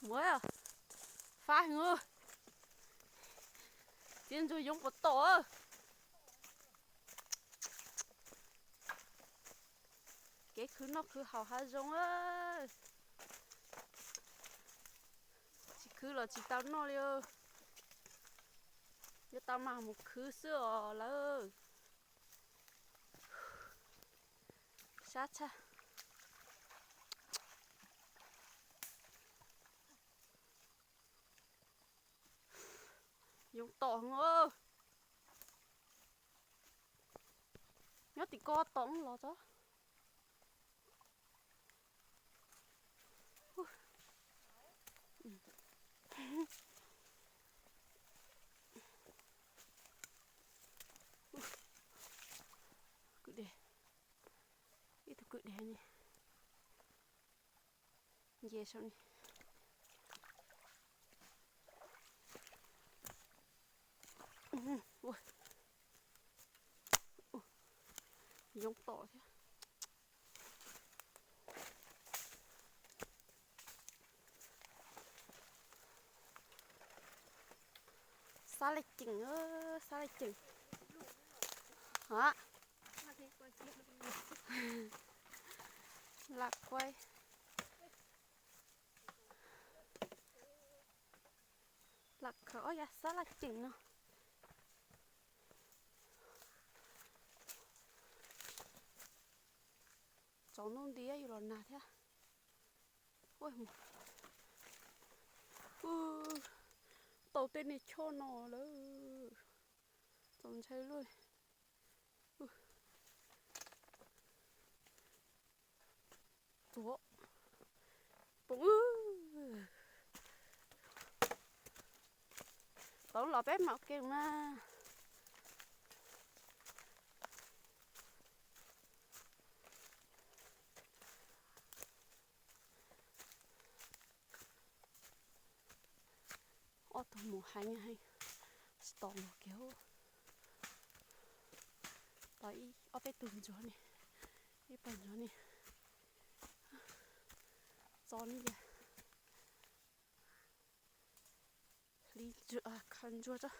Ua, fab heev. Txiav ntsuag yoov puas tom. Kev khwv noj khwv haus hav zoov. Tsis khwv los tsis tau noj li. Yuav tau mas mus khwv xwb os lawm. Sab tshaj. Yoov tom heev. Nyob tim ko tom los tso. Kwj deg, ib tug kwj deg ni. Nce saum ni. Yoov tom thiab. Xab laj ceem, xab laj ceem. Hov, lam kuaib. Lam khaws ob yav xab laj ceem no. Tsaus ntuj nti yus los nag thiab. Tau tej niag choj no lawm, txaus ntshai luaj. Txuav, poob. Tau los peb mam ua ke mas. Ob tug mus heev heev, tsis tau los kiag. Tau ib ob peb tug ntsuag ne, ib pawg ntsuag ne, txo ne yog hliv khaws ntsuag tso.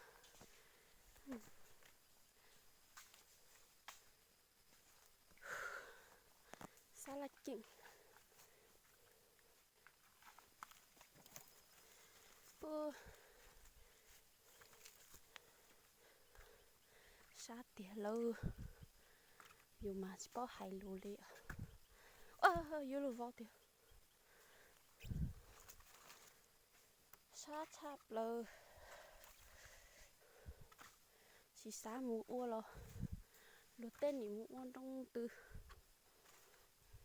Xab laj ceem. Sab tiag lauj, yus mas tsis paub hais lus li. Yuav luag vau tiag. Sab tshaj plaws. Tsis xav mus ua los luag tej nim mus ua nroo twg.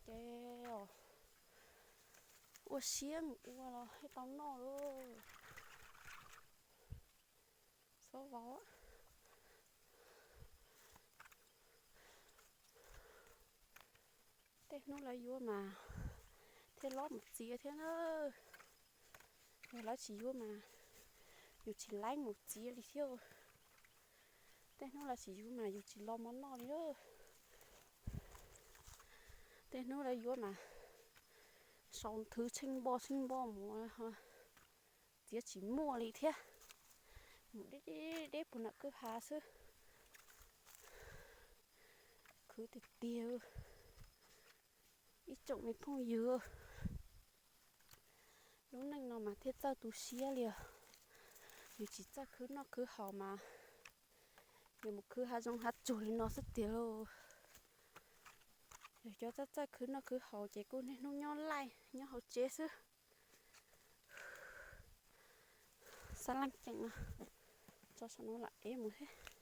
Ces ua siab mus ua los thiaj tau noj lauj. Xob vau. Tej hnub lawv yuav mas thiaj lob mus txiav thiab na. Yog lawv tsis yuav mas yus tsis laib mus txiav li thiab. Tej hnub lawv tsis yuav mas yus tsis los mov noj li. Tej hnub lawv yuav mas sau nthwv tsheej npoj tsheej npoj mus, txiav tsis muaj li thiab. Mus deb deb deb puag nram kwj ha xwb. Khwv tiag tiag. Ib tsoom me phooj ywg, lub neej no mas thiaj txawj tu siab li os. Yus tsis txawj khwv noj khwv haus mas yus mus khwv hav zoov hav tsuag li no xwb tiag lauj. Yog cov txawj txawj khwv noj khwv haus ces kuj niaj hnub nyob laij nyob hauv tsev xwb. Xab laj ceem no, tso saum no lam ev mus thiab.